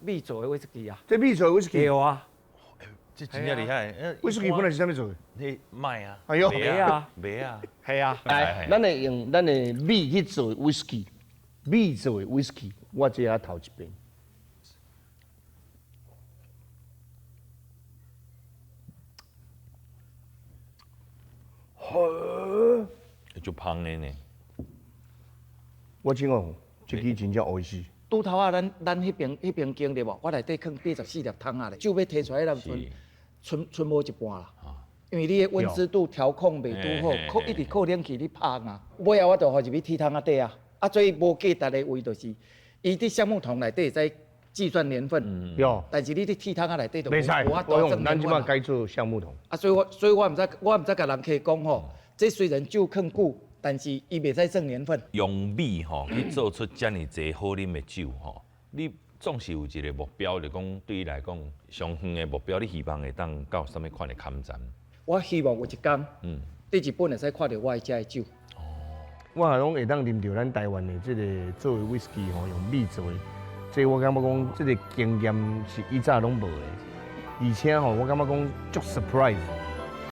米做的威士忌啊。這米做的威士忌。對啊。這真正厲害。威士忌本來是啥物做的？你麥啊。哎喲。麥啊。麥啊。係啊。來，咱會用咱的米去做威士忌，米做的威士忌，我這下頭一遍。好，就芳的呢。我真講，這支真正烏死。拄頭仔咱彼邊間對無？我內底囥84粒桶仔咧，酒欲提出來彼陣，賰無一半啦。因為你的溫濕度調控袂拄好，靠一直靠冷氣咧拍啊。尾後我就予入去鐵桶仔底啊。啊，最無價值的位就是，伊佇橡木桶內底會使計算年份，但是你佇鐵桶仔內底就無法度算咱這擺改做橡木桶。啊，所以我毋知共人客講吼，這雖然酒囥久，但是伊袂使算年份。用米吼去做出遮爾濟好啉的酒吼，你總是有一個目標，就講對你來講，上遠的目標，你希望會當到啥物款的坎站？我希望有一天，佇日本會使看著我的遮的酒。我攏會當啉著咱台灣的這个做的威士忌吼，用米做的，這我感覺講這个經驗是以前攏無的，而且吼，我感覺講足 surprise。